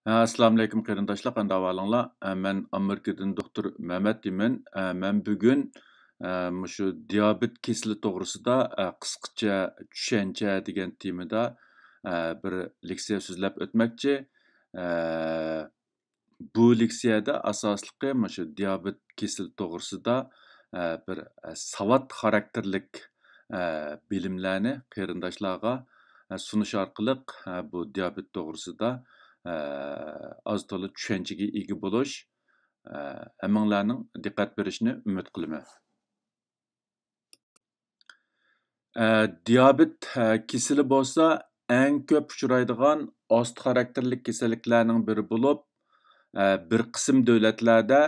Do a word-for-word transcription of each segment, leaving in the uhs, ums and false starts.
ھە، ئەسسالامۇئەلەيكۇم قېرىنداشلار، قانداق ئەھۋالىڭلار؟ ھە، مەن ئامېرىكىدىن دوختۇر مەمەت دېيمەن. ھە، مەن بۈگۈن، ھە، مۇشۇ دىيابېت كېسىلى توغرىسىدا، ھە، قىسقىچە چۈشەنچە دېگەن تېمىدا، ھە، بىر لېكسىيە سۆزلەپ ئۆتمەكچى. ھە، بۇ لېكسىيەدە ئاساسلىقى مۇشۇ دىيابېت كېسىلى توغرىسىدا، ھە، بىر، ھە، ساۋات خاراكتېرلىك، ھە، بىلىملەرنى قېرىنداشلارغا، ھە، سۇنۇش ئارقىلىق، ھە، بۇ دىيابېت توغرىسىدا، ھە، ئاز تولا چۈشەنچىگە ئىگە بولۇش، ھە، ھەممىڭلارنىڭ دىققەت بېرىشىنى ئۈمىد قىلىمەن. ئە، دىيابېت، ئە، كېسىلى بولسا ئەڭ كۆپ ئۇچرايدىغان ئاستا خاراكتېرلىك كېسەللىكلەرنىڭ بىرى بولۇپ، ئە، بىر قىسىم دۆلەتلەردە،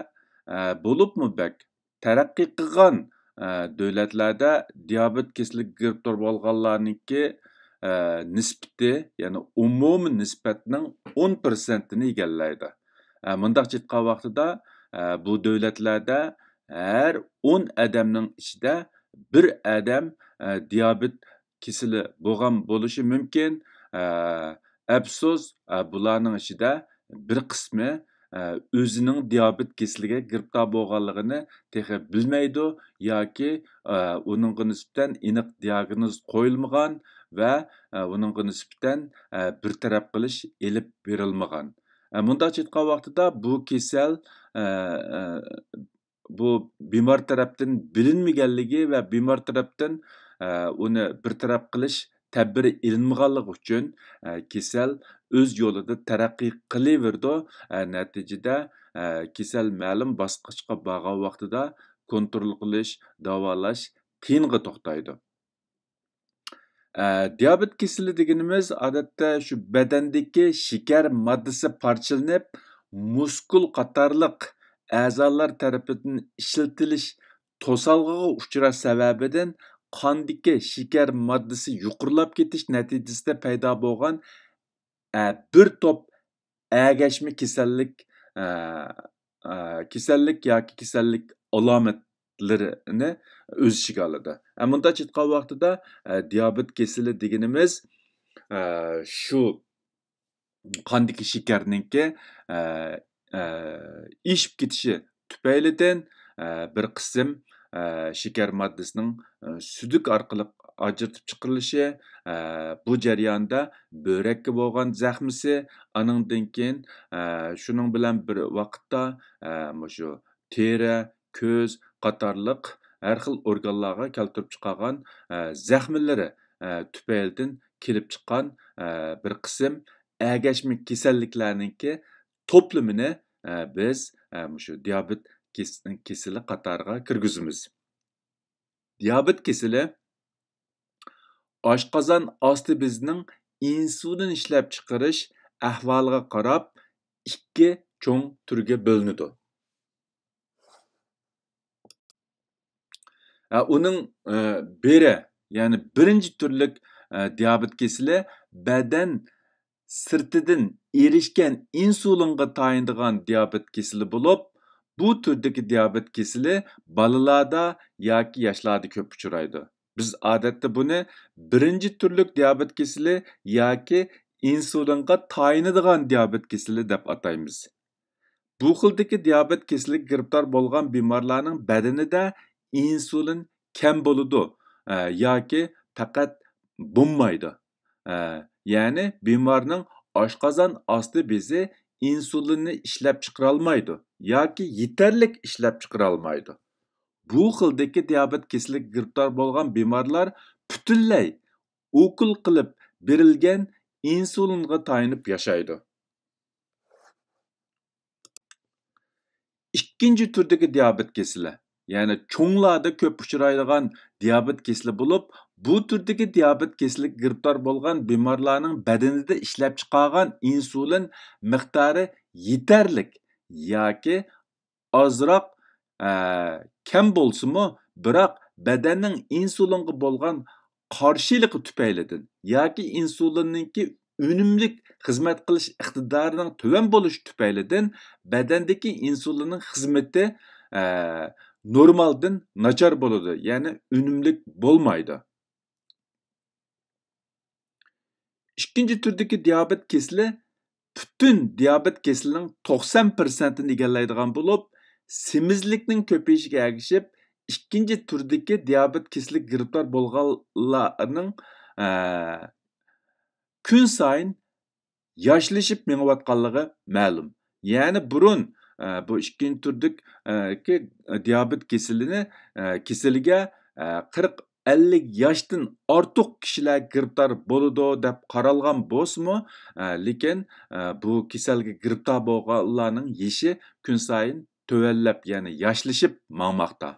ئە، بولۇپمۇ بەك تەرەققىي قىلغان، ئە، دۆلەتلەردە دىيابېت كېسىلىگە گىرىپتار بولغانلارنىڭكى، ئە، نىسبىتى، يەنى ئومۇمىي نىسبەتنىڭ ئون پىرسەنتىنى ئىگىلەيدۇ. ئە، مۇنداقچە ئېيتقان ۋاقتىدا، ئە، بۇ دۆلەتلەردە ھەر ئون ئادەمنىڭ ئىچىدە بىر ئادەم، ئە، دىيابېت كېسىلى بولغان بولۇشى مۇمكىن. ئە، ئەپسۇس، ئە، بۇلارنىڭ ئىچىدە بىر قىسمى، ئە، ئۆزىنىڭ دىيابېت كېسىلىگە گىرىپتار بولغانلىقىنى تېخى بىلمەيدۇ ياكى، ئە، ئۇنىڭغا نىسبەتەن ئېنىق دىياگنوز قويۇلمىغان ۋە، ئە، ئۇنىڭغا نىسبەتەن، ئە، بىر تەرەپ قىلىش ئېلىپ بېرىلمىغان. ئە، مۇنداقچە ئېيتقان ۋاقتىدا بۇ كېسەل، ئە، ئە، بۇ بىمار تەرەپتىن بىلىنمىگەنلىكى ۋە بىمار تەرەپتىن، ئە، ئۇنى بىر تەرەپ قىلىش تەدبىرى ئېلىنمىغانلىقى ئۈچۈن، ئە، كېسەل ئۆز يولىدا تەرەققىي قىلىۋېرىدۇ. ئە، نەتىجىدە، ئە، كېسەل مەلۇم باسقۇچقا بارغان ۋاقتىدا كونترول قىلىش، داۋالاش قىيىنغا توختايدۇ. ئە، دىيابېت كېسىلى دېگىنىمىز، ئادەتتە، شۇ بەدەندىكى شېكەر ماددىسى پارچىلىنىپ، مۇسكۇل قاتارلىق ئەزالار تەرىپىدىن ئىشلىتىلىش توسالغۇغا ئۇچراش سەۋەبىدىن، قاندىكى شېكەر ماددىسى يۇقىرىلاپ كېتىش نەتىجىسىدە پەيدا بولغان، ئە، بىر توپ ئەگەشمە كېسەللىك، ئە، ئە، كېسەللىك ياكى كېسەللىك ئالامەتلىرىنى ئۆز ئىچىگە ئالىدۇ. ئە، مۇنداقچە ئېيتقان ۋاقتىدا، ئە، دىيابېت كېسىلى دېگىنىمىز، ئە، شۇ قاندىكى شېكەرنىڭكى، ئە، ئە، ئېشىپ كېتىشى تۈپەيلىدىن، ئە، بىر قىسىم، ئە، شېكەر ماددىسىنىڭ، ئە، سۈيدۈك ئارقىلىق ئاجرىتىپ چىقىرىلىشى، ئە، بۇ جەرياندا بۆرەككە بولغان زەخمىسى، ئانىڭدىن كېيىن، ئە، شۇنىڭ بىلەن بىر ۋاقىتتا، ئە، مۇشۇ تېرە، كۆز قاتارلىق ھەر خىل ئورگانلارغا كەلتۈرۈپ چىقارغان، ئە، زەخمىلىرى، ئە، تۈپەيلىدىن كېلىپ چىققان، ئە، بىر قىسىم ئەگەشمە كېسەللىكلەرنىڭكى توپلىمىنى، ئە، بىز، ئە، مۇشۇ دىيابېت كېس-، كېسىلى قاتارىغا كىرگۈزىمىز. دىيابېت كېسىلى ئاشقازان ئاستى بېزىنىڭ ئىنسۇلىن ئىشلەپچىقىرىش ئەھۋالىغا قاراپ ئىككى چوڭ تۈرگە بۆلۈنىدۇ. ئە، ئۇنىڭ، ئە، بىرى، يەنى بىرىنچى تۈرلۈك، ئە، دىيابېت كېسىلى بەدەن سىرتىدىن ئېرىشكەن ئىنسۇلىنغا تايىنىدىغان دىيابېت كېسىلى بولۇپ، بۇ تۈردىكى دىيابېت كېسىلى بالىلاردا ياكى ياشلاردا كۆپ ئۇچرايدۇ. بىز ئادەتتە بۇنى بىرىنچى تۈرلۈك دىيابېت كېسىلى ياكى ئىنسۇلىنغا تايىنىدىغان دىيابېت كېسىلى دەپ ئاتايمىز. بۇ خىلدىكى دىيابېت كېسىلىگە گىرىپتار بولغان بىمارلارنىڭ بەدىنىدە ئىنسۇلىن كەم بولىدۇ، ئە، ياكى پەقەت بولمايدۇ. ئە، يەنى بىمارنىڭ ئاشقازان ئاستى بېزى ئىنسۇلىننى ئىشلەپچىقىرالمايدۇ ياكى يېتەرلىك ئىشلەپچىقىرالمايدۇ. بۇ خىلدىكى دىيابېت كېسىلىگە گىرىپتار بولغان بىمارلار پۈتۈنلەي ئوكۇل قىلىپ بېرىلگەن ئىنسۇلىنغا تايىنىپ ياشايدۇ. ئىككىنچى تۈردىكى دىيابېت كېسىلى، يەنى چوڭلاردا كۆپ ئۇچرايدىغان دىيابېت كېسىلى بولۇپ، بۇ تۈردىكى دىيابېت كېسىلىگە گىرىپتار بولغان بىمارلارنىڭ بەدىنىدە ئىشلەپچىقارغان ئىنسۇلىن مىقدارى يېتەرلىك ياكى ئازراق، ئە، كەم بولسىمۇ، بىراق بەدەننىڭ ئىنسۇلىنغا بولغان قارشىلىقى تۈپەيلىدىن ياكى ئىنسۇلىننىڭكى ئۈنۈملۈك خىزمەت قىلىش ئىقتىدارىنىڭ تۆۋەن بولۇشى تۈپەيلىدىن بەدەندىكى ئىنسۇلىننىڭ خىزمىتى، ئە، نورمالدىن ناچار بولىدۇ، يەنى ئۈنۈملۈك بولمايدۇ. ئىككىنچى تۈردىكى دىيابېت كېسىلى پۈتۈن دىيابېت كېسىلىنىڭ توقسان پىرسەنتىنى ئىگىلەيدىغان بولۇپ، سېمىزلىكنىڭ كۆپىيىشىگە ئەگىشىپ، ئىككىنچى تۈردىكى دىيابېت كېسىلىگە گىرىپتار بولغانلارنىڭ، ئە، كۈن سايىن ياشلىشىپ مېڭىۋاتقانلىقى مەلۇم. يەنى بۇرۇن، ئە، بۇ ئىككىنچى تۈردىكى، ئە، كى-، دىيابېت كېسىلىنى، ئە، كېسىلىگە، ئە، قىرىق، ئەللىك ياشتىن ئارتۇق كىشىلەر گىرىپتار بولىدۇ دەپ قارالغان بولسىمۇ، ئە، لېكىن، ئە، بۇ كېسەلگە گىرىپتار بولغانلارنىڭ يېشى كۈن سايىن تۆۋەنلەپ، يەنى ياشلىشىپ ماڭماقتا.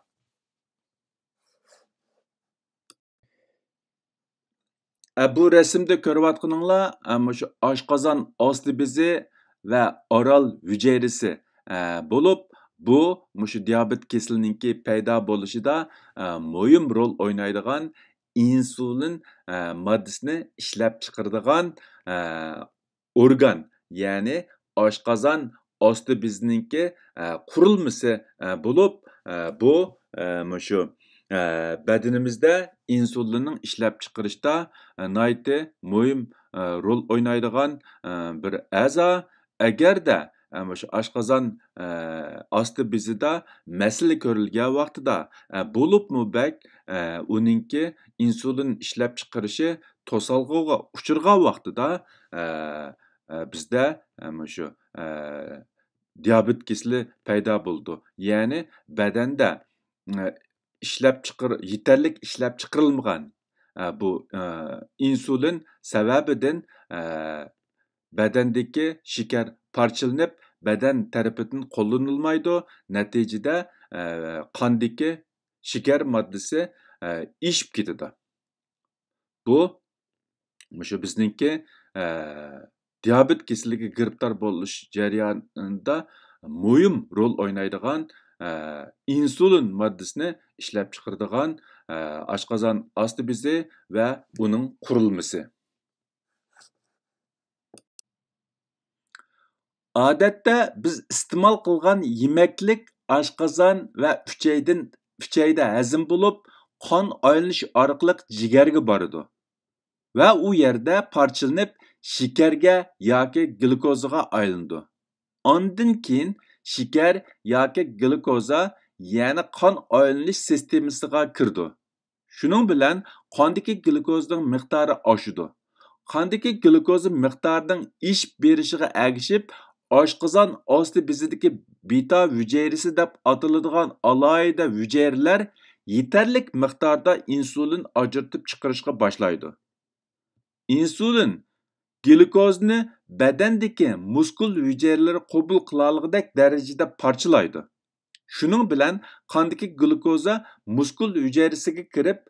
ئە، بۇ رەسىمدە كۆرۈۋاتقىنىڭلار، ئە، مۇشۇ ئاشقازان ئاستى بېزى ۋە ئارال ھۈجەيرىسى، ئە، بولۇپ، بۇ مۇشۇ دىيابېت كېسىلىنىڭكى پەيدا بولۇشىدا، ئە، مۇھىم رول ئوينايدىغان ئىنسۇلىن، ئە، ماددىسىنى ئىشلەپچىقىرىدىغان، ئە، ئورگان، يەنى ئاشقازان ئاستى بېزىنىڭكى، ئە، قۇرۇلمىسى، ئە، بولۇپ، ئە، بۇ، ئە، مۇشۇ، ئە، بەدىنىمىزدە ئىنسۇلىننىڭ ئىشلەپچىقىرىشتا، ئە، ناھايىتى مۇھىم، ئە، رول ئوينايدىغان، ئە، بىر ئەزا. ئەگەردە، ئە، مۇشۇ ئاشقازان، ئە، ئاستى بېزىدا مەسىلە كۆرۈلگەن ۋاقتىدا، ئە، بولۇپمۇ بەك، ئە، ئۇنىڭكى ئىنسۇلىن ئىشلەپچىقىرىشى توسالغۇغا ئۇچرىغان ۋاقتىدا، ئە، ئە، بىزدە، ئە، مۇشۇ، ئە، دىيابېت كېسىلى پەيدا بولىدۇ. يەنى بەدەندە، ئە، ئىشلەپچىقىر-، يېتەرلىك ئىشلەپچىقىرىلمىغان، ئە، بۇ، ئە، ئىنسۇلىن سەۋەبىدىن، ئە، بەدەندىكى شېكەر پارچىلىنىپ، بەدەن تەرىپىدىن قوللىنىلمايدۇ. نەتىجىدە، ئە، قاندىكى شېكەر ماددىسى، ئە، ئېشىپ كېتىدۇ. بۇ مۇشۇ بىزنىڭكى، ئە، دىيابېت كېسىلىگە گىرىپتار بولۇش جەريانىدا مۇھىم رول ئوينايدىغان، ئە، ئىنسۇلىن ماددىسىنى ئىشلەپچىقىرىدىغان، ئە، ئاشقازان ئاستى بېزى ۋە ئۇنىڭ قۇرۇلمىسى. ئادەتتە بىز ئىستېمال قىلغان يېمەكلىك ئاشقازان ۋە ئۈچەيدىن، ئۈچەيدە ھەزىم بولۇپ، قان ئايلىنىش ئارقىلىق جىگەرگە بارىدۇ ۋە ئۇ يەردە پارچىلىنىپ، شېكەرگە ياكى گلۇكوزىغا ئايلىنىدۇ. ئاندىن كېيىن شېكەر ياكى گلۇكوزا يەنە قان ئايلىنىش سىستېمىسىغا كىرىدۇ. شۇنىڭ بىلەن قاندىكى گلۇكوزىنىڭ مىقدارى ئاشىدۇ. قاندىكى گلۇكوزا مىقدارىنىڭ ئېشىپ بېرىشىغا ئەگىشىپ، ئاشقازان ئاستى بېزىدىكى بىتا ھۈجەيرىسى دەپ ئاتىلىدىغان ئالاھىدە ھۈجەيرىلەر يېتەرلىك مىقداردا ئىنسۇلىن ئاجرىتىپ چىقىرىشقا باشلايدۇ. ئىنسۇلىن گلۇكوزنى بەدەندىكى مۇسكۇل ھۈجەيرىلىرى قوبۇل قىلالىغۇدەك دەرىجىدە پارچىلايدۇ. شۇنىڭ بىلەن قاندىكى گلۇكوزا مۇسكۇل ھۈجەيرىسىگە كىرىپ،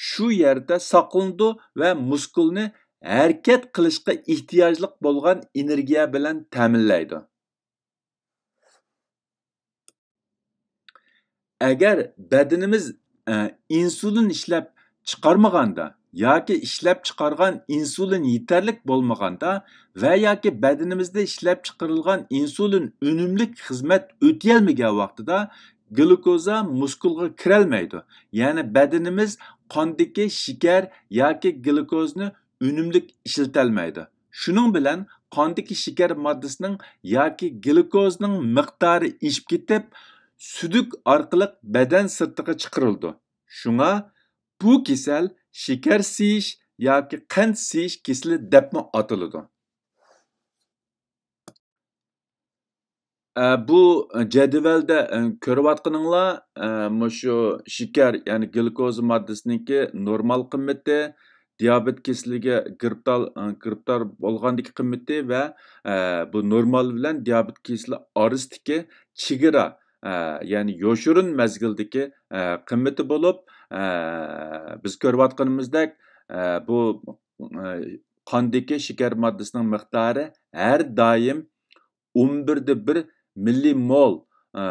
شۇ يەردە ساقلىنىدۇ ۋە مۇسكۇلنى ھەرىكەت قىلىشقا ئېھتىياجلىق بولغان ئېنېرگىيە بىلەن تەمىنلەيدۇ. ئەگەر بەدىنىمىز، ئە، ئىنسۇلىن ئىشلەپ چىقارمىغاندا ياكى ئىشلەپ چىقارغان ئىنسۇلىن يېتەرلىك بولمىغاندا ۋە ياكى بەدىنىمىزدە ئىشلەپ چىقىرىلغان ئىنسۇلىن ئۈنۈملۈك خىزمەت ئۆتىيەلمىگەن ۋاقتىدا گلۇكوزا مۇسكۇلغا كىرەلمەيدۇ. يەنى بەدىنىمىز قاندىكى شېكەر ياكى گلۇكوزنى ئۈنۈملۈك ئىشلىتەلمەيدۇ. شۇنىڭ بىلەن قاندىكى شېكەر ماددىسىنىڭ ياكى گلۇكوزنىڭ مىقدارى ئېشىپ كېتىپ، سۈدۈك ئارقىلىق بەدەن سىرتىغا چىقىرىلىدۇ. شۇڭا بۇ كېسەل شېكەر سىيىش ياكى قەنت سىيىش كېسىلى دەپمۇ ئاتىلىدۇ. ئە، بۇ جەدۋەلدە، ئە، كۆرۈۋاتقىنىڭلار، ئە، مۇشۇ شېكەر، يەنى گلۇكوزا ماددىسىنىڭكى نورمال قىممىتى، دىيابېت كېسىلىگە گىرىپتار، ئە، گىرىپتار بولغاندىكى قىممىتى ۋە، ئە، بۇ نورمال بىلەن دىيابېت كېسىلى ئارىسىدىكى چېگرا، ئە، يەنى يوشۇرۇن مەزگىلدىكى، ئە، قىممىتى بولۇپ، ئە، بىز كۆرۈۋاتقىنىمىزدەك، ئە، بۇ، ئە، قاندىكى شېكەر ماددىسىنىڭ مىقدارى ھەر دائىم ئون بىردە بىر مىللىمول، ئە،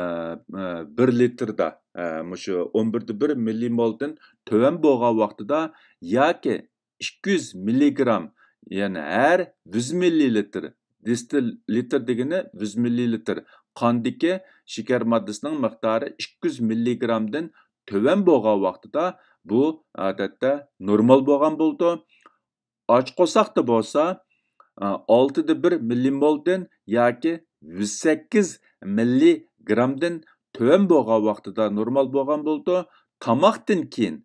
ئە، بىر لىتىردا، ئە، مۇشۇ ئون بىردە بىر مىللىمولدىن تۆۋەن بولغان ۋاقتىدا ياكى ئىككى يۈز مىللىگرام، يەنى ھەر يۈز مىللىلىتىر، دېسىتىلىتىر دېگىنى يۈز مىللىلىتىر، قاندىكى شېكەر ماددىسىنىڭ مىقدارى ئىككى يۈز مىللىگرامدىن تۆۋەن بولغان ۋاقتىدا بۇ ئادەتتە نورمال بولغان بولىدۇ. ئاچ قورساقتا بولسا، ئالتىدە بىر مىللىمولدىن ياكى يۈز سەككىز مىللىگرامدىن تۆۋەن بولغان ۋاقتىدا نورمال بولغان بولىدۇ. تاماقتىن كېيىن،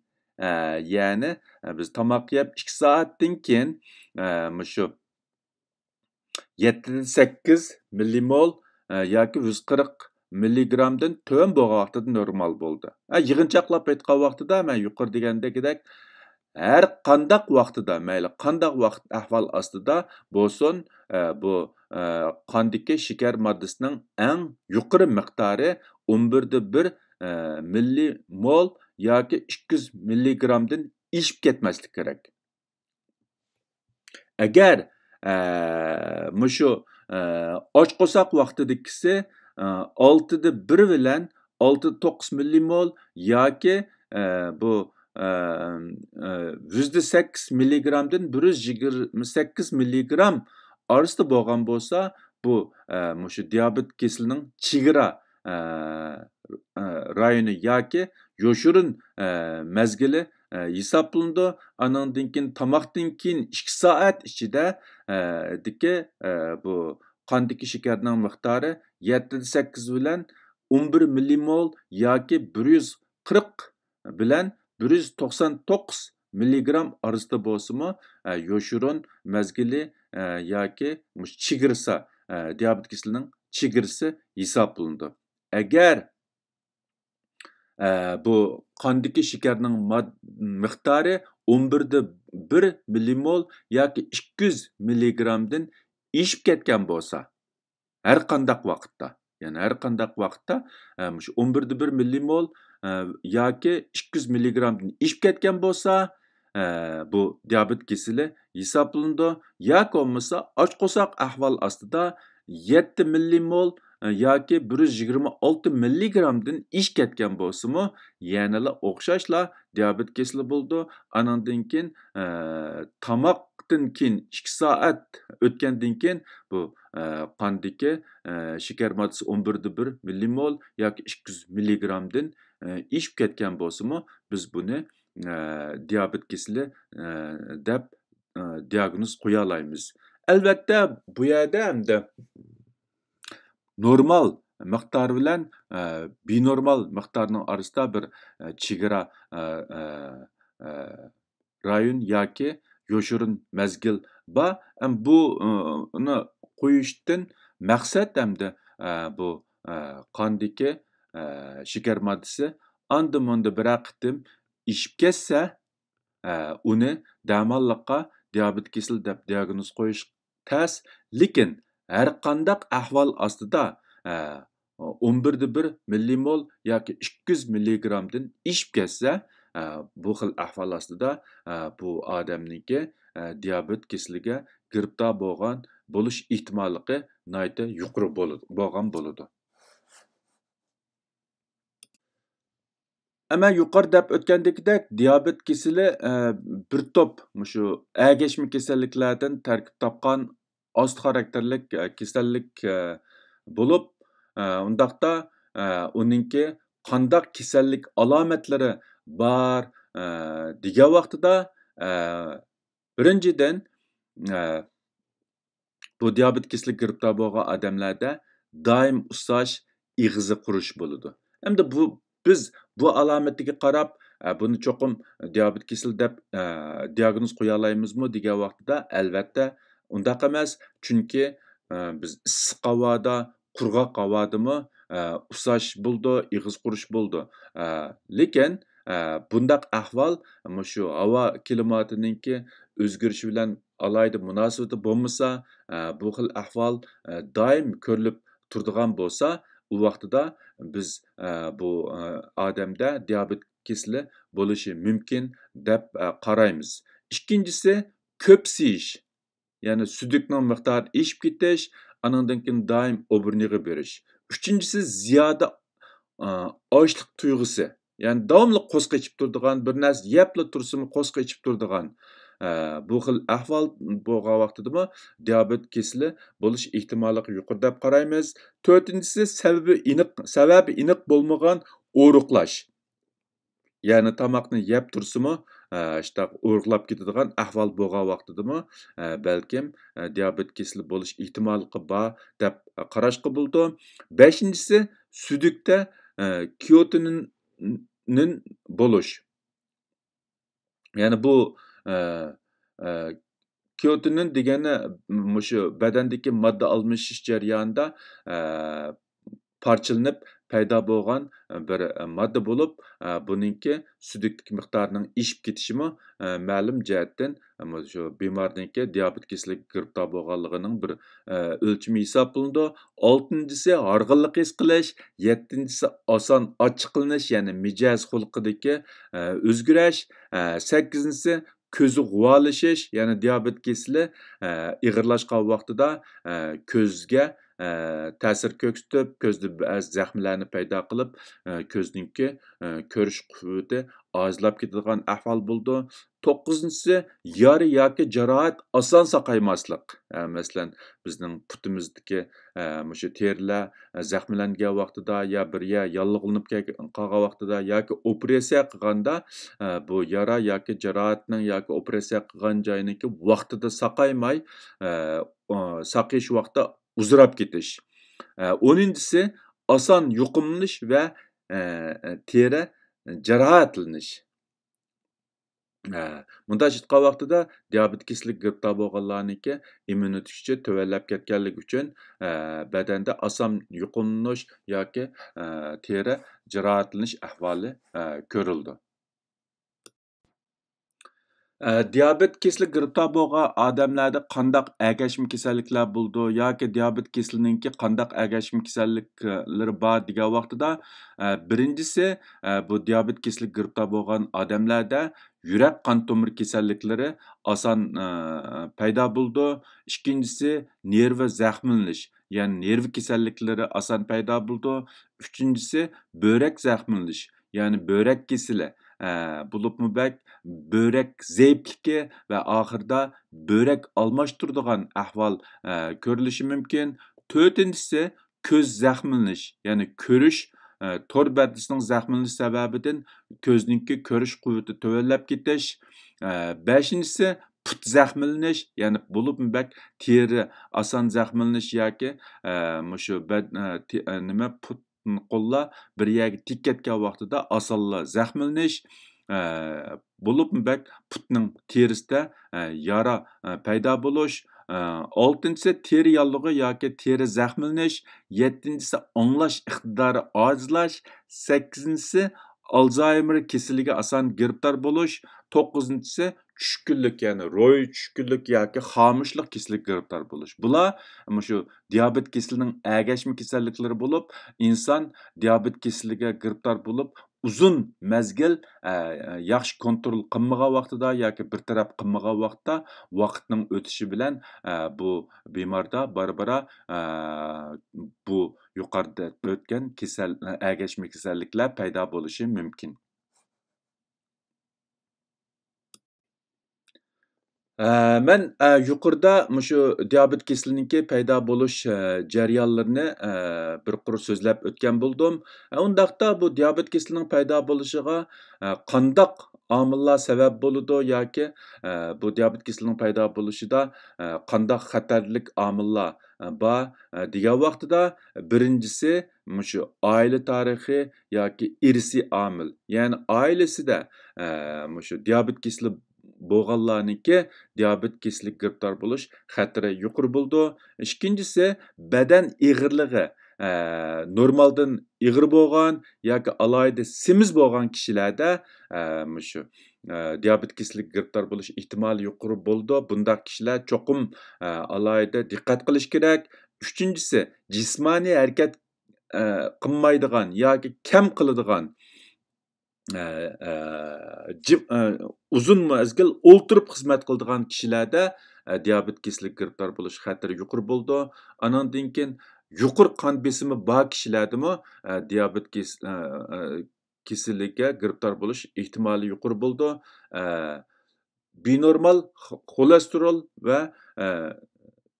ئە، يەنى، ئە، بىز تاماق يەپ ئىككى سائەتتىن كېيىن، ئە، مۇشۇ يەتتىدىن سەككىز مىللىمول، ئە، ياكى يۈز قىرىق مىللىگرامدىن تۆۋەن بولغان ۋاقتىدا نورمال بولىدۇ. ئە، يىغىنچاقلاپ ئېيتقان ۋاقتىدا مەن يۇقىرىدا دېگەندەك، ھەر قانداق ۋاقتىدا، مەيلى قانداق ۋاقىت ئەھۋال ئاستىدا بولسۇن، ئە، بۇ، ئە، قاندىكى شېكەر ماددىسىنىڭ ئەڭ يۇقىرى مىقدارى ئون بىردە بىر، ئە، مىللىمول ياكى ئىككى يۈز مىللىگرامدىن ئېشىپ كەتمەسلىكى كېرەك. ئەگەر، ئە، مۇشۇ، ئە، ئاچ قورساق ۋاقتىدىكىسى، ئە، ئالتىدە بىر بىلەن ئالتىدە توققۇز مىللىمول ياكى، ئە، بۇ، ئە، ئە، يۈزدە سەككىز مىللىگرامدىن بىر يۈز يىگىرمە سەككىز مىللىگرام ئارىسىدا بولغان بولسا، بۇ، ئە، مۇشۇ دىيابېت كېسىلىنىڭ چېگرا، ئە، ئە، رايونى ياكى يوشۇرۇن، ئە، مەزگىلى، ئە، ھېسابلىنىدۇ. ئانىڭدىن كېيىن تاماقتىن كېيىن ئىككى سائەت ئىچىدە، ئە، دىكى، ئە، بۇ قاندىكى شېكەرنىڭ مىقدارى يەتتىدە سەككىز بىلەن ئون بىر مىللىمول ياكى بىر يۈز قىرىق بىلەن بىر يۈز توقسان توققۇز مىللىگرام ئارىسىدا بولسىمۇ، ئە، يوشۇرۇن مەزگىلى، ئە، ياكى مۇشۇ چېگرىسى، ئە، دىيابېت كېسىلىنىڭ چېگرىسى ھېسابلىنىدۇ. ئەگەر، ئە، بۇ قاندىكى شېكەرنىڭ ماد-، مىقدارى ئون بىردە بىر مىللىمول ياكى ئىككى يۈز مىللىگرامدىن ئېشىپ كەتكەن بولسا، ھەر قانداق ۋاقىتتا، يەنى ھەر قانداق ۋاقىتتا، ئە، مۇشۇ ئون بىردە بىر مىللىمول، ئە، ياكى ئىككى يۈز مىللىگرامدىن ئېشىپ كەتكەن بولسا، ئە، بۇ دىيابېت كېسىلى ھېسابلىنىدۇ. ياكى بولمىسا ئاچ قورساق ئەھۋال ئاستىدا يەتتە مىللىمول، ئە، ياكى بىر يۈز يىگىرمە ئالتە مىللىگرامدىن ئېشىپ كەتكەن بولسىمۇ، يەنىلا ئوخشاشلا دىيابېت كېسىلى بولىدۇ. ئانىڭدىن كېيىن، ئە، تاماقتىن كېيىن ئىككى سائەت ئۆتكەندىن كېيىن بۇ، ئە، قاندىكى، ئە، شېكەر ماددىسى ئون بىردە بىر مىللىمول ياكى ئىككى يۈز مىللىگرامدىن، ئە، ئېشىپ كەتكەن بولسىمۇ، بىز بۇنى، ئە، دىيابېت كېسىلى، ئە، دەپ، ئە، دىياگنوز قويالايمىز. ئەلۋەتتە، بۇ يەردە ئەمدى نورمال مىقدار بىلەن، ئە، بىنورمال مىقدارنىڭ ئارىسىدا بىر، ئە، چېگرا، ئە، ئە، ئە، رايون ياكى يوشۇرۇن مەزگىل بار. ئەم، بۇ، ئۇنى قويۇشتىن مەقسەت ئەمدى، ئە، بۇ، ئە، قاندىكى، ئە، شېكەر ماددىسى ئاندا مۇندا بىرەر قېتىم ئېشىپ كەتسە، ئە، ئۇنى دەماللىققا دىيابېت كېسىلى دەپ دىياگنوز قويۇش تەس. لېكىن ھەر قانداق ئەھۋال ئاستىدا، ئە، ئون بىردە بىر مىللىمول ياكى ئىككى يۈز مىللىگرامدىن ئېشىپ كەتسە، ئە، بۇ خىل ئەھۋال ئاستىدا، ئە، بۇ ئادەمنىڭكى، ئە، دىيابېت كېسىلىگە گىرىپتار بولغان بولۇش ئېھتىماللىقى ناھايىتى يۇقىرى بولىدۇ، بولغان بولىدۇ. ئەمما يۇقىرىدا دەپ ئۆتكەندىكىدەك، دىيابېت كېسىلى، ئە، بىر توپ مۇشۇ ئەگەشمە كېسەللىكلەردىن تەركىب تاپقان ئاستا خاراكتېرلىك، ئە، كېسەللىك، ئە، بولۇپ، ئە، ئۇنداقتا، ئە، ئۇنىڭكى قانداق كېسەللىك ئالامەتلىرى بار، ئە، دېگەن ۋاقتىدا، ئە، بىرىنچىدىن، ئە، بۇ دىيابېت كېسىلىگە گىرىپتار بولغان ئادەملەردە دائىم ئۇسساش، ئېغىزى قۇرۇش بولىدۇ. ئەمدى بۇ، بىز بۇ ئالامىتىگە قاراپ، ئە، بۇنى چوقۇم دىيابېت كېسىلى دەپ، ئە، دىياگنوز قويالايمىزمۇ دېگەن ۋاقتىدا، ئەلۋەتتە، ئۇنداق ئەمەس. چۈنكى، ئە، بىز ئىسسىق ھاۋادا، قۇرغاق ھاۋادىمۇ، ئە، ئۇسساش بولىدۇ، ئېغىز قۇرۇش بولىدۇ. ئە، لېكىن، ئە، بۇنداق ئەھۋال مۇشۇ ھاۋا كىلىماتىنىڭكى ئۆزگىرىشى بىلەن ئالاھىدە مۇناسىۋىتى بولمىسا، ئە، بۇ خىل ئەھۋال، ئە، دائىم كۆرۈلۈپ تۇرىدىغان بولسا، ئۇ ۋاقتىدا بىز، ئە، بۇ، ئە، ئادەمدە دىيابېت كېسىلى بولۇشى مۇمكىن دەپ، ئە، قارايمىز. ئىككىنچىسى، كۆپ سىيىش. يەنى سۈيدۈكنىڭ مىقدارى ئېشىپ كېتىش، ئانىڭدىن كېيىن دائىم ئوبۇرنىغا بېرىش. ئۈچىنچىسى زىيادە، ئا، ئاچلىق تۇيغۇسى. يەنى داۋاملىق قورسىقى ئېچىپ تۇرىدىغان، بىر نەرسە يەپلا تۇرسىمۇ قورسىقى ئېچىپ تۇرىدىغان، ئە، بۇ خىل ئەھۋال بولغان ۋاقتىدىمۇ دىيابېت كېسىلى بولۇش ئېھتىماللىقى يۇقىرى دەپ قارايمىز. تۆتىنچىسى سەۋەبى ئېنىق، سەۋەبى ئېنىق بولمىغان ئورۇقلاش. يەنى تاماقنى يەپ تۇرسىمۇ، ئە، شۇنداق ئورۇقلاپ كېتىدىغان ئەھۋال بولغان ۋاقتىدىمۇ، ئە، بەلكىم، ئە، دىيابېت كېسىلى بولۇش ئېھتىماللىقى بار دەپ قاراشقا بولىدۇ. بەشىنچىسى، سۈيدۈكتە، ئە، كيوتىنىن بولۇش. يەنى بۇ، ئە، ئە، كيوتىنىن دېگەننى مۇشۇ بەدەندىكى ماددا ئالمىشىش جەريانىدا، ئە، پارچىلىنىپ پەيدا بولغان بىر ماددا بولۇپ، ئە، بۇنىڭكى سۈيدۈكتىكى مىقدارىنىڭ ئېشىپ كېتىشىمۇ، ئە، مەلۇم جەھەتتىن مۇشۇ بىمارنىڭكى دىيابېت كېسىلىگە گىرىپتار بولغانلىقىنىڭ بىر، ئە، ئۆلچىمى ھېسابلىنىدۇ. ئالتىنچىسى ھارغىنلىق ھېس قىلىش، يەتتىنچىسى ئاسان ئاچچىقلىنىش، يەنى مىجەز خۇلقىدىكى، ئە، ئۆزگىرىش، ئە، سەككىزىنچىسى كۆزى غۇۋالىشىش، يەنى دىيابېت كېسىلى، ئە، ئېغىرلاشقان ۋاقتىدا، ئە، كۆزگە، ئە، تەسىر كۆرسىتىپ، كۆزدە بەزى زەخمىلەرنى پەيدا قىلىپ، ئە، كۆزنىڭكى، ئە، كۆرۈش قۇۋۋىتى ئاجىزلاپ كېتىدىغان ئەھۋال بولىدۇ. توققۇزىنچىسى، يارا ياكى جاراھەت ئاسان ساقايماسلىق. ئە، مەسىلەن، بىزنىڭ پۇتىمىزدىكى، ئە، مۇشۇ تېرىلەر، ئە، زەخىملەنگەن ۋاقتىدا يا بىر يەر ياللۇغلىنىپ كەل-، قالغان ۋاقتىدا ياكى ئوپېراتسىيە قىلغاندا، ئە، بۇ يارا ياكى جاراھەتنىڭ ياكى ئوپېراتسىيە قىلغان جاينىڭكى ۋاقتىدا ساقايماي، ئە، ئۇ، ساقىيىش ۋاقتى ئۇزىراپ كېتىش. ئە، ئونىنچىسى، ئاسان يۇقۇملىنىش ۋە، ئە، تېرە جاراھەتلىنىش. ھە، مۇنداق ئېيتقان ۋاقتىدا دىيابېت كېسىلىگە گىرىپتار بولغانلارنىڭكى ئىممۇنىتېتى تۆۋەنلەپ كەتكەنلىكى ئۈچۈن، ھە، بەدەندە ئاسان يۇقۇملىنىش ياكى، ھە، تېرە جاراھەتلىنىش ئەھۋالى، ھە، كۆرۈلىدۇ. ھە، دىيابېت كېسىلىگە گىرىپتار بولغان ئادەملەردە قانداق ئەگەشمە كېسەللىكلەر بولىدۇ ياكى دىيابېت كېسىلىنىڭكى قانداق ئەگەشمە كېسەللىكلىرى بار دېگەن ۋاقتىدا، ھە، بىرىنچىسى، ھە، بۇ دىيابېت كېسىلىگە گىرىپتار بولغان ئادەملەردە يۈرەك قان تومۇر كېسەللىكلىرى ئاسان، ئە، پەيدا بولىدۇ. ئىككىنچىسى، نېرۋا زەخىملىنىش، يەنى نېرۋا كېسەللىكلىرى ئاسان پەيدا بولىدۇ. ئۈچىنچىسى، بۆرەك زەخىملىنىش، يەنى بۆرەك كېسىلى، ئە، بولۇپمۇ بەك بۆرەك زەئىپلىكى ۋە ئاخىرىدا بۆرەك ئالماشتۇرىدىغان ئەھۋال، ئە، كۆرۈلۈشى مۇمكىن. تۆتىنچىسى، كۆز زەخىملىنىش، يەنى كۆرۈش، ئە، تور پەردىسىنىڭ زەخىملىنىشى سەۋەبىدىن كۆزنىڭكى كۆرۈش قۇۋۋىتى تۆۋەنلەپ كېتىش. ئە، بەشىنچىسى، پۇت زەخىملىنىش، يەنى بولۇپمۇ بەك تېرە ئاسان زەخىملىنىش ياكى، ئە، مۇشۇ بەد-، ئە، تې-، ئە، نېمە، پۇت، قوللار بىر يەرگە تېگىپ كەتكەن ۋاقتىدا ئاسانلا زەخىملىنىش، ئە، بولۇپمۇ بەك پۇتنىڭ تېرىسىدە، ئە، يارا، ئە، پەيدا بولۇش. ئە، ئالتىنچىسى، تېرە ياللۇغى ياكى تېرە زەخىملىنىش. يەتتىنچىسى، ئاڭلاش ئىقتىدارى ئاجىزلاش. سەككىزىنچىسى، ئالزايمېر كېسىلىگە ئاسان گىرىپتار بولۇش. توققۇزىنچىسى، چۈشكۈنلۈك، يەنى روھىي چۈشكۈنلۈك ياكى خامۇشلۇق كېسىلىگە گىرىپتار بولۇش. بۇلار مۇشۇ دىيابېت كېسىلىنىڭ ئەگەشمە كېسەللىكلىرى بولۇپ، ئىنسان دىيابېت كېسىلىگە گىرىپتار بولۇپ، ئۇزۇن مەزگىل، ئە، ياخشى كونترول قىلمىغان ۋاقتىدا ياكى بىر تەرەپ قىلمىغان ۋاقىتتا، ۋاقىتنىڭ ئۆتۈشى بىلەن، ئە، بۇ بىماردا بارا-بارا، ئە، بۇ يۇقىرىدا ئۆتكەن كېسەل، ئەگەشمە كېسەللىكلەر پەيدا بولۇشى مۇمكىن. ئە، مەن، ئە، يۇقىرىدا مۇشۇ دىيابېت كېسىلىنىڭكى پەيدا بولۇش، ئە، جەريانلىرىنى، ئە، بىر قۇر سۆزلەپ ئۆتكەن بولدۇم. ئە، ئۇنداقتا بۇ دىيابېت كېسىلىنىڭ پەيدا بولۇشىغا، ئە، قانداق ئامىللار سەۋەب بولىدۇ ياكى، ئە، بۇ دىيابېت كېسىلىنىڭ پەيدا بولۇشىدا، ئە، قانداق خەتەرلىك ئامىللار، ئە، بار، ئە، دېگەن ۋاقتىدا، بىرىنچىسى، مۇشۇ ئائىلە تارىخى ياكى ئىرسىي ئامىل، يەنى ئائىلىسىدە، ئە، مۇشۇ دىيابېت كېسىلى بولغانلارنىڭكى دىيابېت كېسىلىگە گىرىپتار بولۇش خەتىرى يۇقىرى بولىدۇ. ئىككىنچىسى، بەدەن ئېغىرلىقى، ئە، نورمالدىن ئېغىر بولغان ياكى ئالاھىدە سېمىز بولغان كىشىلەردە، ئە، مۇشۇ، ئە، دىيابېت كېسىلىگە گىرىپتار بولۇش ئېھتىمالى يۇقىرى بولىدۇ. بۇنداق كىشىلەر چوقۇم، ئە، ئالاھىدە دىققەت قىلىش كېرەك. ئۈچىنچىسى، جىسمانىي ھەرىكەت، ئە، قىلمايدىغان ياكى كەم قىلىدىغان، ئە، ئە، جىم-، ئە، ئۇزۇن مەزگىل ئولتۇرۇپ خىزمەت قىلىدىغان كىشىلەردە، ئە، دىيابېت كېسىلىگە گىرىپتار بولۇش خەتىرى يۇقىرى بولىدۇ. ئانىڭدىن كېيىن يۇقىرى قان بېسىمى بار كىشىلەردىمۇ، ئە، دىيابېت كېس-، ئە، ئە، كېسىلىگە گىرىپتار بولۇش ئېھتىمالى يۇقىرى بولىدۇ. ئە، بىنورمال خ-، خولېستېرول ۋە، ئە،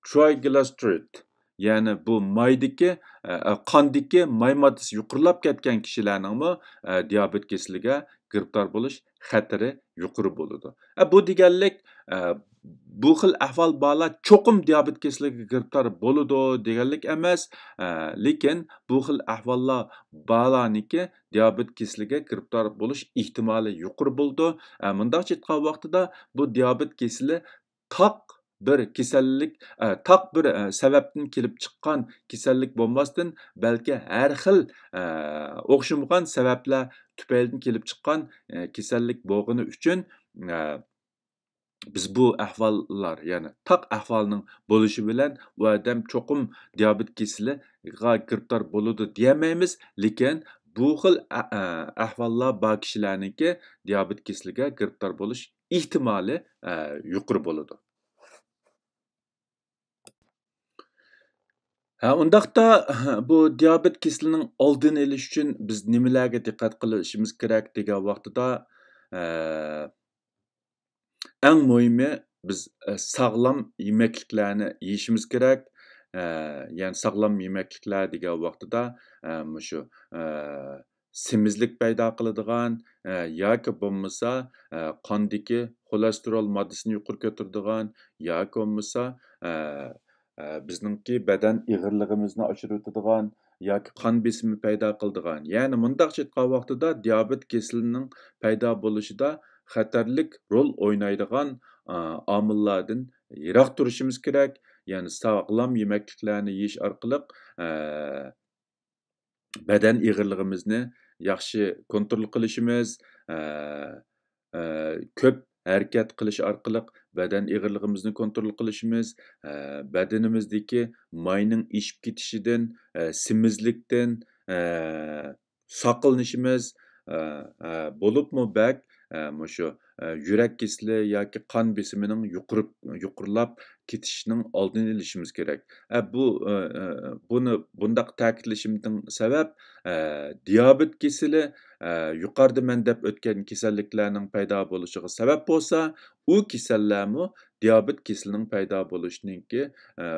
ترايگلىسېرىد، يەنى بۇ مايدىكى، ئە، قاندىكى ماي ماددىسى يۇقىرىلاپ كەتكەن كىشىلەرنىڭمۇ، ئە، دىيابېت كېسىلىگە گىرىپتار بولۇش خەتىرى يۇقىرى بولىدۇ. ئە، بۇ دېگەنلىك، ئە، بۇ خىل ئەھۋال بارلار چوقۇم دىيابېت كېسىلىگە گىرىپتار بولىدۇ دېگەنلىك ئەمەس. ئە، لېكىن بۇ خىل ئەھۋاللار بارلارنىڭكى دىيابېت كېسىلىگە گىرىپتار بولۇش ئېھتىمالى يۇقىرى بولىدۇ. ئە، مۇنداقچە ئېيتقان ۋاقتىدا بۇ دىيابېت كېسىلى تاق بىر كېسەللىك، ئە، تاق بىر، ئە، سەۋەبتىن كېلىپ چىققان كېسەللىك بولماستىن، بەلكى ھەر خىل، ئە، ئوخشىمىغان سەۋەبلەر تۈپەيلىدىن كېلىپ چىققان، ئە، كېسەللىك بولغىنى ئۈچۈن، ئە، بىز بۇ ئەھۋاللار، يەنى تاق ئەھۋالنىڭ بولۇشى بىلەن ئۇ ئادەم چوقۇم دىيابېت كېسىلىگە گىرىپتار بولىدۇ دېيەلمەيمىز، لېكىن بۇ خىل ئە-، ئە-، ئەھۋاللار بار كىشىلەرنىڭكى دىيابېت كېسىلىگە گىرىپتار بولۇش ئېھتىمالى، ئە، يۇقىرى بولىدۇ. ھە، ئۇنداقتا بۇ دىيابېت كېسىلىنىڭ ئالدىنى ئېلىش ئۈچۈن بىز نېمىلەرگە دىققەت قىلىشىمىز كېرەك دېگەن ۋاقتىدا، ئە، ئەڭ مۇھىمى، بىز، ئە، ساغلام يېمەكلىكلەرنى يېيىشىمىز كېرەك. ئە، يەنى ساغلام يېمەكلىكلەر دېگەن ۋاقتىدا، ئە، مۇشۇ، ئە، سېمىزلىك پەيدا قىلىدىغان، ئە، ياكى بولمىسا، ئە، قاندىكى خولېستېرول ماددىسىنى يۇقىرى كۆتۈرىدىغان، ياكى بولمىسا، ئە، ئە، بىزنىڭكى بەدەن ئېغىرلىقىمىزنى ئاشۇرۇۋېتىدىغان ياكى قان بېسىمى پەيدا قىلىدىغان، يەنى مۇنداقچە ئېيتقان ۋاقتىدا دىيابېت كېسىلىنىڭ پەيدا بولۇشىدا خەتەرلىك رول ئوينايدىغان، ئا، ئامىللاردىن يىراق تۇرۇشىمىز كېرەك. يەنى ساغلام يېمەكلىكلەرنى يېيىش ئارقىلىق، ئە، بەدەن ئېغىرلىقىمىزنى ياخشى كونترول قىلىشىمىز، ئە، ئە، كۆپ ھەرىكەت قىلىش ئارقىلىق بەدەن ئېغىرلىقىمىزنى كونترول قىلىشىمىز، ئە، بەدىنىمىزدىكى ماينىڭ ئېشىپ كېتىشىدىن، ئە، سېمىزلىكتىن، ئە، ساقلىنىشىمىز، ئە، ئە، بولۇپمۇ بەك، ئە، مۇشۇ، ئە، يۈرەك كېسىلى ياكى قان بېسىمىنىڭ يۇقىرى، يۇقىرىلاپ كېتىشىنىڭ ئالدىنى ئېلىشىمىز كېرەك. ئە، بۇ، ئە، ئە، بۇنى بۇنداق تەكىتلىشىمدىن سەۋەب، ئە، دىيابېت كېسىلى، ئە، يۇقىرىدا مەن دەپ ئۆتكەن كېسەللىكلەرنىڭ پەيدا بولۇشىغا سەۋەب بولسا، ئۇ كېسەللەرمۇ دىيابېت كېسىلىنىڭ پەيدا بولۇشىنىڭكى، ئە،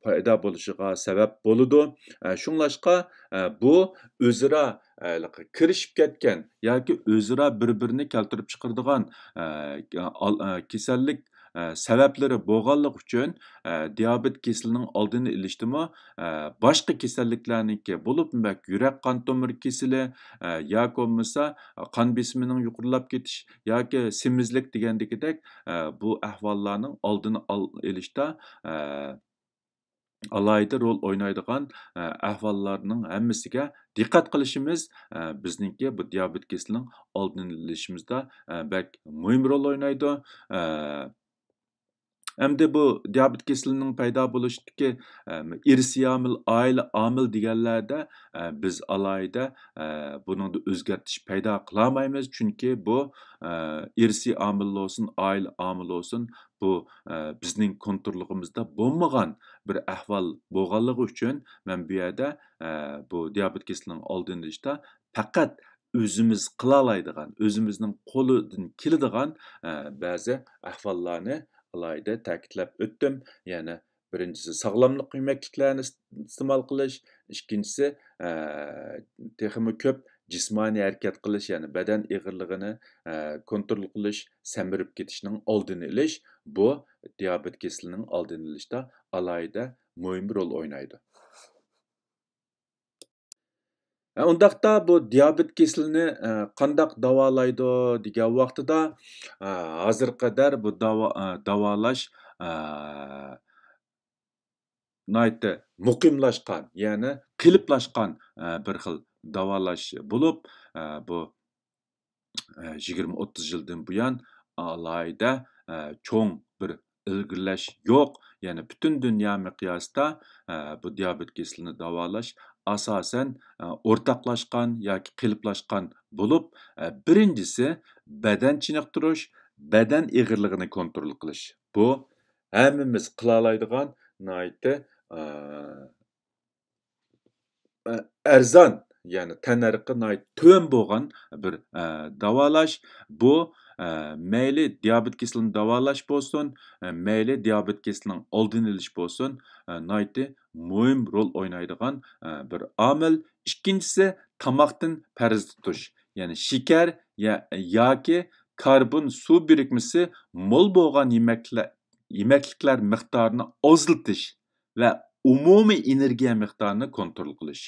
پەيدا بولۇشىغا سەۋەب بولىدۇ. ئە، شۇڭلاشقا، ئە، بۇ ئۆزئارا، ئە، كىرىشىپ كەتكەن ياكى ئۆزئارا بىر-بىرىنى كەلتۈرۈپ چىقىرىدىغان، ئە، ئال-، ئە، كېسەللىك، ئە، سەۋەبلىرى بولغانلىقى ئۈچۈن، ئە، دىيابېت كېسىلىنىڭ ئالدىنى ئېلىشتىمۇ، ئە، باشقا كېسەللىكلەرنىڭكى، بولۇپمۇ بەك يۈرەك قان تومۇر كېسىلى، ئە، ياكى بولمىسا قان بېسىمىنىڭ يۇقىرىلاپ كېتىش ياكى سېمىزلىك دېگەندىكىدەك، ئە، بۇ ئەھۋاللارنىڭ ئالدىنى ئال-، ئېلىشتا، ئە، ئالاھىدە رول ئوينايدىغان، ئە، ئەھۋاللارنىڭ ھەممىسىگە دىققەت قىلىشىمىز، ئە، بىزنىڭكى بۇ دىيابېت كېسىلىنىڭ ئالدىنى ئېلىشىمىزدا، ئە، بەك مۇھىم رول ئوينايدۇ. ئە، ئەمدى بۇ دىيابېت كېسىلىنىڭ پەيدا بولۇشىدىكى، ئە، ئىرسىي ئامىل، ئائىلە ئامىل دېگەنلەردە، ئە، بىز ئالاھىدە، ئە، بۇنىڭدا ئۆزگەرتىش پەيدا قىلالمايمىز، چۈنكى بۇ، ئە، ئىرسىي ئامىل بولسۇن، ئائىلە ئامىل بولسۇن، بۇ، ئە، بىزنىڭ كونتروللۇقىمىزدا بولمىغان بىر ئەھۋال بولغانلىقى ئۈچۈن، مەن بۇ يەردە، ئە، بۇ دىيابېت كېسىلىنىڭ ئالدىنى ئېلىشتا پەقەت ئۆزىمىز قىلالايدىغان، ئۆزىمىزنىڭ قولىدىن كېلىدىغان، ئە، بەزى ئەھۋاللارنى ئالاھىدە تەكىتلەپ ئۆتتۈم. يەنى بىرىنچىسى، ساغلاملىق يېمەكلىكلەرنى ئىس-، ئىستېمال قىلىش، ئىككىنچىسى، ئە، تېخىمۇ كۆپ جىسمانىي ھەرىكەت قىلىش، يەنى بەدەن ئېغىرلىقىنى، ئە، كونترول قىلىش، سەمرىپ كېتىشنىڭ ئالدىنى ئېلىش، بۇ دىيابېت كېسىلىنىڭ ئالدىنى ئېلىشتا ئالاھىدە مۇھىم رول ئوينايدۇ. ئە، ئۇنداقتا بۇ دىيابېت كېسىلىنى، ئە، قانداق داۋالايدۇ دېگەن ۋاقتىدا، ئە، ھازىرغا قەدەر بۇ داۋا-، ئە، داۋالاش، ئە، ناھايىتى مۇقىملاشقان، يەنى قېلىپلاشقان، ئە، بىر خىل داۋالاش بولۇپ، ئە، بۇ، ئە، يىگىرمە ئوتتۇز يىلدىن بۇيان ئالاھىدە، ئە، چوڭ بىر ئىلگىرىلەش يوق. يەنى پۈتۈن دۇنيا مىقياسىدا، ئە، بۇ دىيابېت كېسىلىنى داۋالاش ئاساسەن، ئە، ئورتاقلاشقان ياكى قېلىپلاشقان بولۇپ، ئە، بىرىنچىسى بەدەن چېنىقتۇرۇش، بەدەن ئېغىرلىقىنى كونترول قىلىش. بۇ ھەممىمىز قىلالايدىغان ناھايىتى، ئە، ئە، ئەرزان، يەنى تەننەرخى ناھايىتى تۆۋەن بولغان بىر، ئە، داۋالاش. بۇ، ئە، مەيلى دىيابېت كېسىلىنى داۋالاش بولسۇن، ئە، مەيلى دىيابېت كېسىلىنىڭ ئالدىنى ئېلىش بولسۇن، ئە، ناھايىتى مۇھىم رول ئوينايدىغان، ئە، بىر ئامىل. ئىككىنچىسى، تاماقتىن پەرھىز تۇتۇش. يەنى شېكەر يا-، ياكى كاربون سۇ بىرىكمىسى مول بولغان يېمەكلە-، يېمەكلىكلەر مىقدارىنى ئازلىتىش ۋە ئومۇمىي ئېنېرگىيە مىقدارىنى كونترول قىلىش.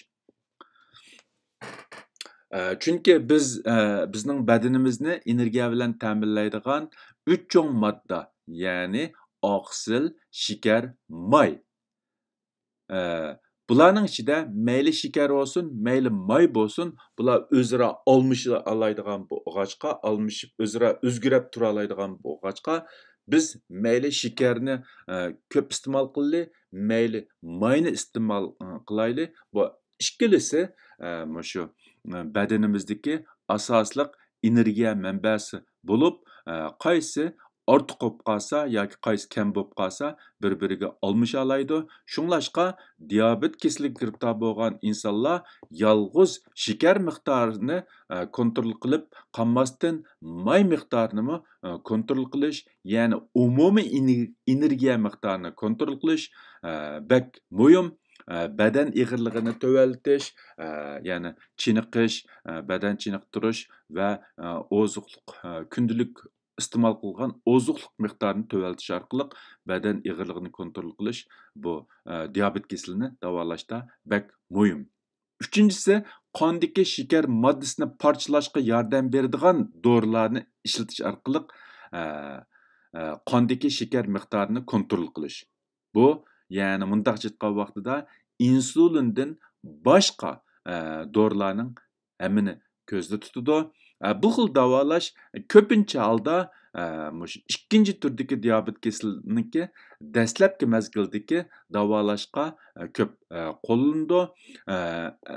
ئە، چۈنكى بىز، ئە، بىزنىڭ بەدىنىمىزنى ئېنېرگىيە بىلەن تەمىنلەيدىغان ئۈچ چوڭ ماددا، يەنى ئاقسىل، شېكەر، ماي. ئە، بۇلارنىڭ ئىچىدە مەيلى شېكەر بولسۇن، مەيلى ماي بولسۇن، بۇلار ئۆزئارا ئالمىشالايدىغان بولغاچقا، ئالمىشىپ ئۆزئارا ئۆزگىرەپ تۇرالايدىغان بولغاچقا، بىز مەيلى شېكەرنى، ئە، كۆپ ئىستېمال قىللى، مەيلى ماينى ئىستېمال، ئە، قىلايلى. بۇ ئىككىلىسى، ئە، مۇشۇ، ئە، بەدىنىمىزدىكى ئاساسلىق ئېنېرگىيە مەنبەسى بولۇپ، ئە، قايسى ئارتۇق بولۇپ قالسا ياكى قايسى كەم بولۇپ قالسا، بىر-بىرىگە ئالمىشالايدۇ. شۇڭلاشقا، دىيابېت كېسىلىگە گىرىپتار بولغان ئىنسانلار يالغۇز شېكەر مىقدارىنى، ئە، كونترول قىلىپ قالماستىن، ماي مىقدارىنىمۇ، ئە، كونترول قىلىش، يەنى ئومۇمىي ئېنېر-، ئېنېرگىيە مىقدارىنى كونترول قىلىش، ئە، بەك مۇھىم. ئە، بەدەن ئېغىرلىقىنى تۆۋەنلىتىش، ئە، يەنى چېنىقىش، ئە، بەدەن چېنىقتۇرۇش ۋە، ئە، ئوزۇقلۇق، ئە، كۈندىلىك ئىستېمال قىلغان ئوزۇقلۇق مىقدارىنى تۆۋەنلىتىش ئارقىلىق بەدەن ئېغىرلىقىنى كونترول قىلىش، بۇ، ئە، دىيابېت كېسىلىنى داۋالاشتا بەك مۇھىم. ئۈچىنچىسى، قاندىكى شېكەر ماددىسىنى پارچىلاشقا ياردەم بېرىدىغان دورىلارنى ئىشلىتىش ئارقىلىق، ئە، ئە، قاندىكى شېكەر مىقدارىنى كونترول قىلىش. بۇ، يەنى مۇنداقچە ئېيتقان ۋاقتىدا، ئىنسۇلىندىن باشقا، ئە، دورىلارنىڭ ھەممىنى كۆزدە تۇتىدۇ. ئە، بۇ خىل داۋالاش كۆپىنچە ھالدا، ئە، مۇشۇ ئىككىنچى تۈردىكى دىيابېت كېسىلىنىڭكى دەسلەپكى مەزگىلدىكى داۋالاشقا، ئە، كۆپ، ئە، قوللىنىدۇ. ئە،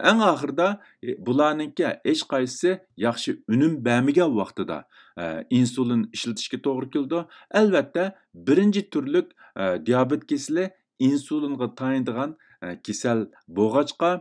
ئەڭ ئاخىرىدا، ئى، بۇلارنىڭكى ھېچقايسىسى ياخشى ئۈنۈم بەرمىگەن ۋاقتىدا، ئە، ئىنسۇلىن ئىشلىتىشكە توغرا كېلىدۇ. ئەلۋەتتە، بىرىنچى تۈرلۈك، ئە، دىيابېت كېسىلى ئىنسۇلىنغا تايىنىدىغان، ئە، كېسەل بولغاچقا،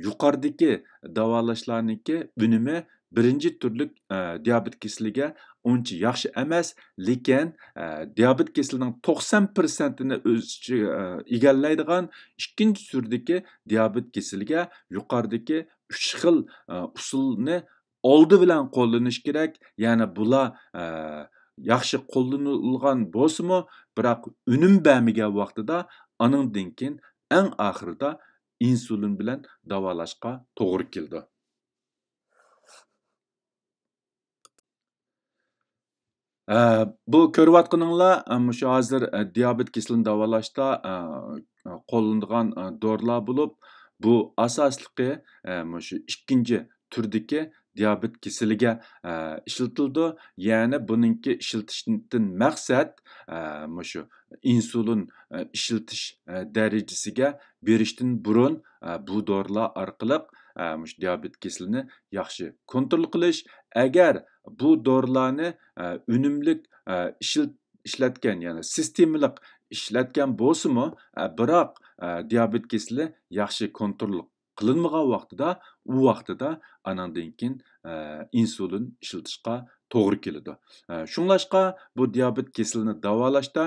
يۇقىرىدىكى داۋالاشلارنىڭكى ئۈنۈمى بىرىنچى تۈرلۈك، ئە، دىيابېت كېسىلىگە ئۇنچە ياخشى ئەمەس، لېكىن، ئە، دىيابېت كېسىلىنىڭ توقسان پىرسەنتىنى ئۆز ئىچىگە، ئە، ئىگىلەيدىغان ئىككىنچى تۈردىكى دىيابېت كېسىلىگە يۇقىرىدىكى ئۈچ خىل، ئە، ئۇسۇلنى ئالدى بىلەن قوللىنىش كېرەك. يەنى بۇلار، ئە، ياخشى قوللىنىلغان بولسىمۇ، بىراق ئۈنۈم بەرمىگەن ۋاقتىدا، ئانىڭدىن كېيىن ئەڭ ئاخىرىدا ئىنسۇلىن بىلەن داۋالاشقا توغرا كېلىدۇ. ئە، بۇ كۆرۈۋاتقىنىڭلار، ئە، مۇشۇ ھازىر، ئە، دىيابېت كېسىلىنى داۋالاشتا، ئە، قوللىنىدىغان، ئە، دورىلار بولۇپ، بۇ ئاساسلىقى، ئە، مۇشۇ ئىككىنچى تۈردىكى دىيابېت كېسىلىگە، ئە، ئىشلىتىلىدۇ. يەنى بۇنىڭكى ئىشلىتىشتىن مەقسەت، ئە، مۇشۇ ئىنسۇلىن، ئە، ئىشلىتىش، ئە، دەرىجىسىگە بېرىشتىن بۇرۇن، ئە، بۇ دورىلار ئارقىلىق، ئە، مۇشۇ دىيابېت كېسىلىنى ياخشى كونترول قىلىش. ئەگەر بۇ دورىلارنى، ئە، ئۈنۈملۈك، ئە، ئىشلىت-، ئىشلەتكەن، يەنى سىستېمىلىق ئىشلەتكەن بولسىمۇ، ئە، بىراق، ئە، دىيابېت كېسىلى ياخشى كونترول قىلىنمىغان ۋاقتىدا، ئۇ ۋاقتىدا ئانىڭدىن كېيىن، ئە، ئىنسۇلىن ئىشلىتىشقا توغرا كېلىدۇ. ئە، شۇڭلاشقا بۇ دىيابېت كېسىلىنى داۋالاشتا،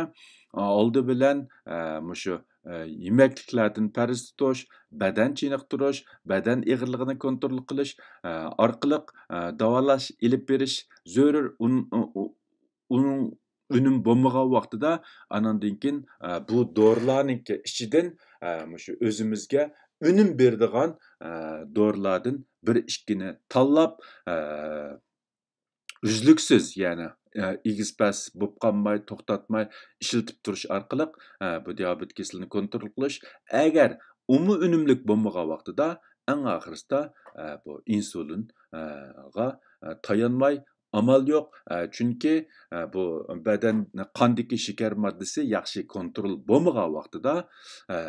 ئە، ئالدى بىلەن، ئە، مۇشۇ، ئە، يېمەكلىكلەردىن پەرھىز تۇتۇش، بەدەن چېنىقتۇرۇش، بەدەن ئېغىرلىقىنى كونترول قىلىش، ئە، ئارقىلىق، ئە، داۋالاش ئېلىپ بېرىش زۆرۈر. ئۇن-، ئۇ-، ئۇ-، ئۇنىڭ ئۈنۈم بولمىغان ۋاقتىدا، ئانىڭدىن كېيىن، ئە، بۇ دورىلارنىڭكى ئىچىدىن، ئە، مۇشۇ ئۆزىمىزگە ئۈنۈم بېرىدىغان، ئە، دورىلاردىن بىر ئىككىنى تاللاپ، ئە، ئۈزلۈكسىز، يەنى، ئە، ئېگىز-پەس بولۇپ قالماي، توختاتماي ئىشلىتىپ تۇرۇش ئارقىلىق، ئە، بۇ دىيابېت كېسىلىنى كونترول قىلىش. ئەگەر ئۇمۇ ئۈنۈملۈك بولمىغان ۋاقتىدا، ئەڭ ئاخىرسىدا، ئە، بۇ ئىنسۇلىن، ئە، غا، ئە، تايانماي ئامال يوق. ئە، چۈنكى، ئە، بۇ بەدەن قاندىكى شېكەر ماددىسى ياخشى كونترول بولمىغان ۋاقتىدا، ئە،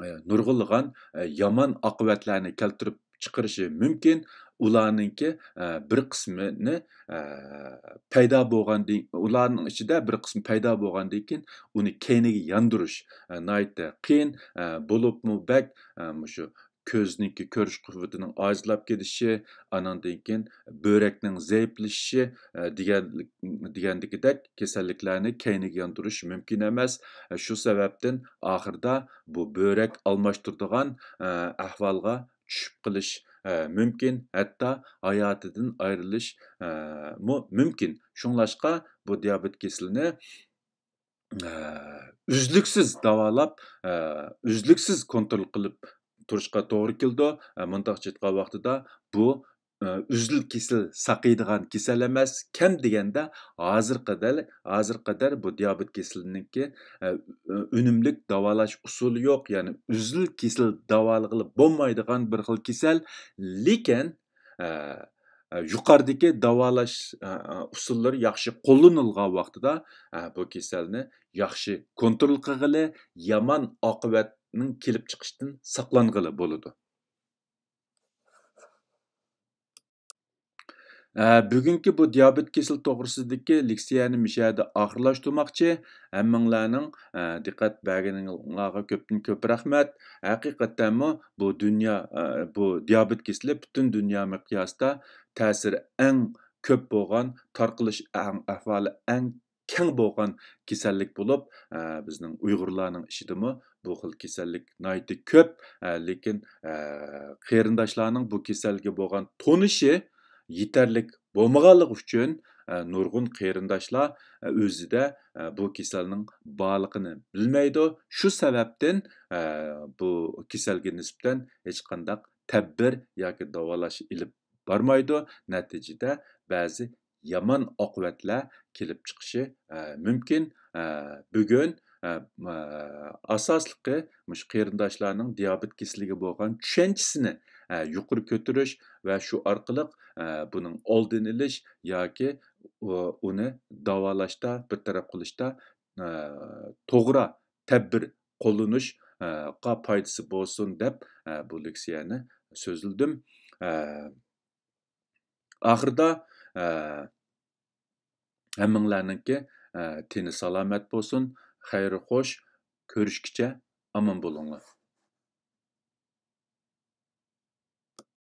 ئە، نۇرغۇنلىغان، ئە، يامان ئاقىۋەتلەرنى كەلتۈرۈپ چىقىرىشى مۇمكىن. ئۇلارنىڭكى، ئە، بىر قىسمىنى، ئە، پەيدا بولغاندىن، ئۇلارنىڭ ئىچىدە بىر قىسمى پەيدا بولغاندىن كېيىن ئۇنى كەينىگە ياندۇرۇش، ئە، ناھايىتى قىيىن. ئە، بولۇپمۇ بەك، ئە، مۇشۇ كۆزنىڭكى كۆرۈش قۇۋۋىتىنىڭ ئاجىزلاپ كېتىشى، ئانىڭدىن كېيىن بۆرەكنىڭ زەئىپلىشىشى، ئە، دېگەنلىك-، دېگەندىكىدەك كېسەللىكلەرنى كەينىگە ياندۇرۇش مۇمكىن ئەمەس. ئە، شۇ سەۋەبتىن ئاخىرىدا بۇ بۆرەك ئالماشتۇرىدىغان، ئە، ئەھۋالغا چۈشۈپ قېلىش، ئە، مۇمكىن، ھەتتا ھاياتىدىن ئايرىلىش، ئە، مۇ مۇمكىن. شۇڭلاشقا بۇ دىيابېت كېسىلىنى، ئە، ئۈزلۈكسىز داۋالاپ، ئە، ئۈزلۈكسىز كونترول قىلىپ تۇرۇشقا توغرا كېلىدۇ. ئە، مۇنداقچە ئېيتقان ۋاقتىدا بۇ، ئە، ئۈزۈل كېسىل ساقىيىدىغان كېسەل ئەمەس، كەم دېگەندە ھازىرقى دەل-، ھازىرقى قەدەر بۇ دىيابېت كېسىلىنىڭكى، ئە، ئۈنۈملۈك داۋالاش ئۇسۇلى يوق، يەنى ئۈزۈل كېسىل داۋالىغىلى بولمايدىغان بىر خىل كېسەل. لېكىن، ئە، ئە، يۇقىرىدىكى داۋالاش، ئە، ئە، ئۇسۇللىرى ياخشى قوللىنىلغان ۋاقتىدا، ئە، بۇ كېسەلنى ياخشى كونترول قىلغىلى، يامان ئاقىۋەتنىڭ كېلىپ چىقىشتىن ساقلانغىلى بولىدۇ. ئە، بۈگۈنكى بۇ دىيابېت كېسىلى توغرىسىدىكى لېكسىيەنى مۇشۇ يەردە ئاخىرلاشتۇرماقچى. ھەممىڭلارنىڭ، ئە، دىققەت بەرگىنىڭلارغا كۆپتىن كۆپ رەھمەت. ھەقىقەتەنمۇ بۇ دۇنيا، ئە، بۇ دىيابېت كېسىلى پۈتۈن دۇنيا مىقياسىدا تەسىرى ئەڭ كۆپ بولغان، تارقىلىش ئەڭ، ئەھۋالى ئەڭ كەڭ بولغان كېسەللىك بولۇپ، ئە، بىزنىڭ ئۇيغۇرلارنىڭ ئىچىدىمۇ بۇ خىل كېسەللىك ناھايىتى كۆپ. ئە، لېكىن، ئە، قېرىنداشلارنىڭ بۇ كېسەلگە بولغان تونۇشى يېتەرلىك بولمىغانلىقى ئۈچۈن، ئە، نۇرغۇن قېرىنداشلار، ئە، ئۆزىدە، ئە، بۇ كېسەلنىڭ بارلىقىنى بىلمەيدۇ. شۇ سەۋەبتىن، ئە، بۇ كېسەلگە نىسبەتەن ھېچقانداق تەدبىر ياكى داۋالاش ئېلىپ بارمايدۇ. نەتىجىدە بەزى يامان ئاقىۋەتلەر كېلىپ چىقىشى، ئە، مۇمكىن. ئە، بۈگۈن، ئە، ئە، ئاساسلىقى مۇشۇ قېرىنداشلارنىڭ دىيابېت كېسىلىگە بولغان چۈشەنچىسىنى، ئە، يۇقىرى كۆتۈرۈش ۋە شۇ ئارقىلىق، ئە، بۇنىڭ ئالدىنى ئېلىش ياكى ئۇ-، ئۇنى داۋالاشتا، بىر تەرەپ قىلىشتا، ئە، توغرا تەدبىر قوللىنىش، ئە، قا پايدىسى بولسۇن دەپ، ئە، بۇ لېكسىيەنى سۆزلىدىم. ئە، ئاخىرىدا، ئە، ھەممىڭلارنىڭكى، ئە، تېنى سالامەت بولسۇن. خەير خوش، كۆرۈشكىچە ئامان بولۇڭلار.